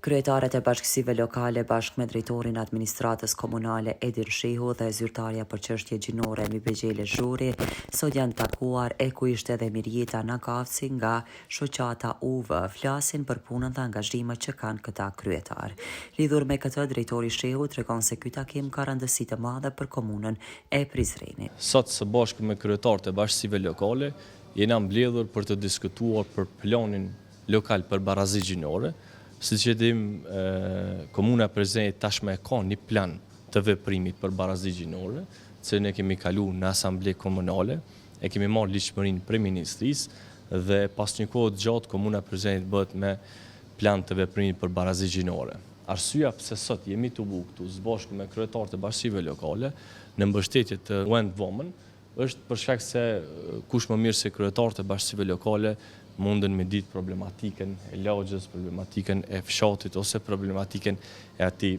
Kryetarët e bashkësive lokale bashkë me drejtorin e administratës komunale Edin Shehu dhe zyrtarja për çështje gjinore Mybexhele Zhuri sot janë takuar e ku ishte edhe Mirjeta Nagavci nga shoqata UV flasin për punën dhe angazhimet që kanë këta kryetarë. Lidhur me këtë drejtori Shehu tregon se ky takim ka rëndësi të madhe për komunën e Prizrenit. Sot së bashku me kryetarët e bashkësive lokale jena mbledhur për të diskutuar për planin lokal për barazi gjinore. Siç e dimë, Komuna e Prizrenit tashmë e ka një plan të veprimit për barazi gjinore, të cilin e kemi kalu në asamble komunale, e kemi marrë ligjshmërinë prej ministrisë dhe pas një kohe të gjatë Komuna e Prizrenit bëhet me plan të veprimit për barazi gjinore. Arsyeja pse sot jemi tubu këtu së bashku me kryetarët e bashkësive lokale në mbështetje të UN Women, Është për shkak se kush më mirë se kryetarët e bashkësive lokale munden me ditë problematikën e lagjes, problematikën e fshatit ose problematikën e atij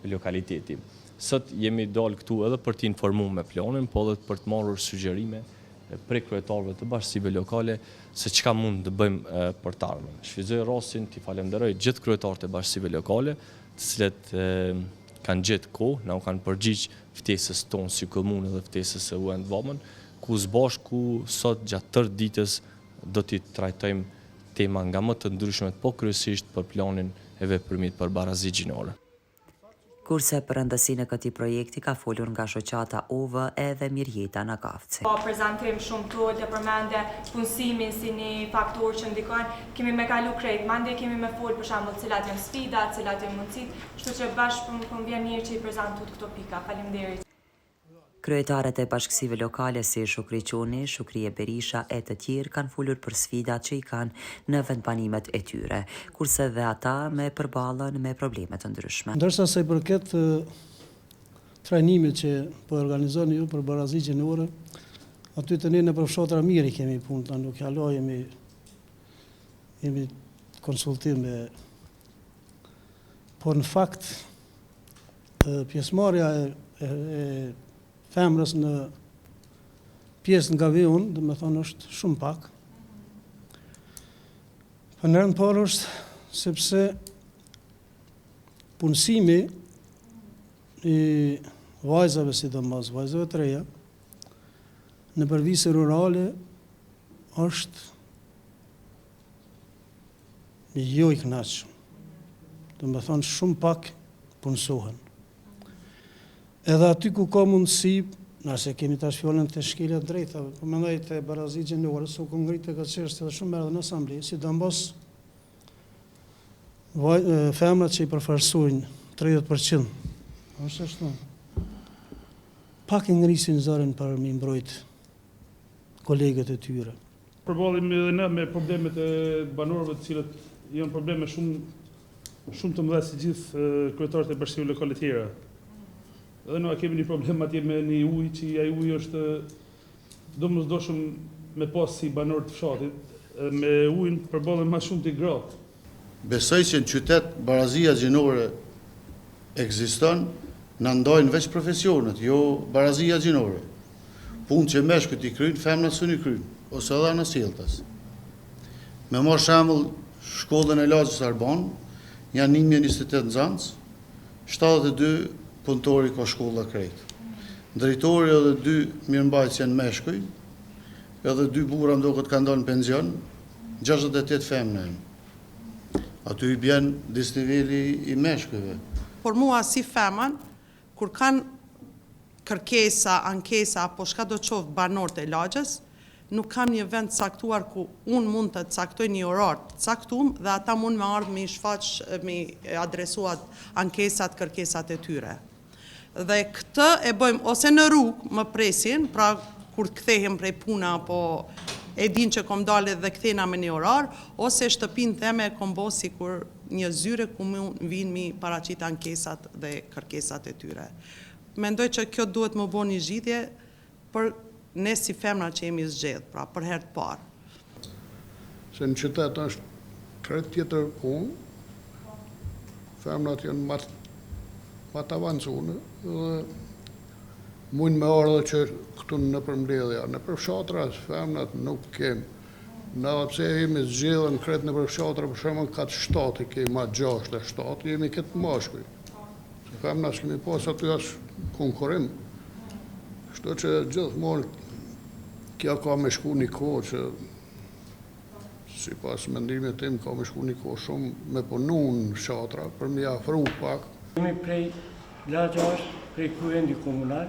lokaliteti. Sot jemi dalë këtu edhe për t'i informu me planin, po edhe për të marrur sugjerime prej kryetarëve të bashkësive lokale se çka mund të bëjmë për të ardhmen. Shfrytëzoj rastin t'i falenderoj gjithë kryetarët e bashkësive lokale, të cilët kanë gjetë kohë, na u kanë përgjigj ftesës tonë si komunë dhe ftesës së UN Women, ku së bashku sot gjatë tërë ditës do t'i trajtojmë tema nga më të ndryshmet, po kryesisht për planin e veprimit për barazi gjinore. Kurse për rëndësinë e këtij projekti ka folur nga shoqata UV edhe Mirjeta Nagavci. Ka prezantim shumë t'ulët e përmende punësimin si një faktor që ndikon, kemi me kalu krejt, mandej kemi me fol për shembull cilat janë sfidat, cilat janë mundësitë, Kështu që bash po më vjen mirë që i prezantut këto pika. Faleminderit. Kryetarët e bashkësive lokale si Shukri Quni, Shukrije Berisha e të tjerë kanë folur për sfidat që i kanë në vendbanimet e tyre, kurse dhe ata me përballen me probleme të ndryshme. Ndërsa sa i përket trajnimit që po e organizoni ju për barazi gjinore, aty te ne nëpër fshatra mirë i kemi punët, nuk hala jemi jemi konsultim me Por në fakt, pjesëmarrja e, e, e femrës në pjesë nga vi unë, domethonë është shumë pak. Po në rend parë është sepse punësimi i vajzave sidomos, vajzave të reja, nëpër vise rurale është Jo i kënaqshëm. Domethonë shumë pak punësohen. Edhe aty ku ka mundësi, nëse kemi tash fjalën te shkelja e drejtave, po mendoj te barazi gjinore, se u ka ngritë këtë çështje edhe shumë herë në asamble, sidomos femrat që i përfaqësojnë 30%, është ashtu. Pak e ngrisin zërin për m'i mbrojt kolegët e tyre. Përballemi edhe ne me problemet e banorëve të cilët janë probleme shumë shumë të mëdha si gjithë kryetarët e bashkësive lokale tjera. Edhe ne kemi një problem atje me një ujë që ai ujë është domosdoshëm me pas si banorë të fshatit, edhe me ujin përballen më shumë të gratë. Besoj që në qytet barazia gjinore ekziston, na ndajnë veç profesionet, jo barazia gjinore. Punë që meshkujt i kryjnë, femnat s'un i kryjnë, ose edhe anasjelltas. Me marrë shembull shkollën e lagjes Arbanë, janë 1028 nxënës, 72 punëtori ka shkolla krejt. Drejtori edhe dy mirëmbajtës janë meshkuj, edhe dy burra më duket kanë dalë në pension, 68 femna janë. Aty i bjen disniveli i meshkujve. Por mua si femën, kur kanë kërkesa, ankesa apo çka do qoftë banorët e lagjes, nuk kam një vend të caktuar ku unë mund të caktoj një orar të caktum dhe ata mund me ardhë me i shfaq, me i adresu ankesat, kërkesat e tyre. Dhe këtë e bëjmë ose në rrugë, më presin, pra kur të kthehem prej puna apo e din që kom dalë dhe kthehna me një orar, ose shtëpinë teme e kom bo sikur një zyre ku mund vinë mi paraqit ankesat dhe kërkesat e tyre. Mendoj që kjo duhet me bo një zgjidhje për ne si femra që jemi zgjedh, pra për herë të parë. Se në qytet është krejt tjetër punë, femrat janë ma ma të avancume dhe mujnë me ardhë që këtu nëpër mbledhja, nëpër fshatra, femrat nuk kemë. Na edhe pse jemi zgjedhën krejt nëpër fshatra, për shembull kat 7 i kemi, a 6 e 7, jemi krejt mashkuj. Se femna s'kemi pas aty as konkurrim. Kështu që gjithmonë kjo ka me shku një kohë që sipas mendimit tim ka me shku një kohë shumë me punu në fshatra për me i afru pak. Jemi prej lagja është prej kuvendi komunal,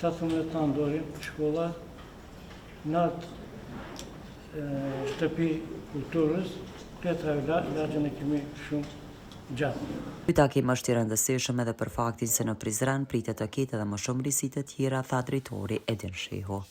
17 nëntori, shkolla, nalt shtëpi kulturës, këtë lagjen e kemi shumë gjatë. Ky takim është i rëndësishëm edhe për faktin se në Prizren pritet të ketë edhe më shumë risi të tjera, tha drejtori Edin Shehu.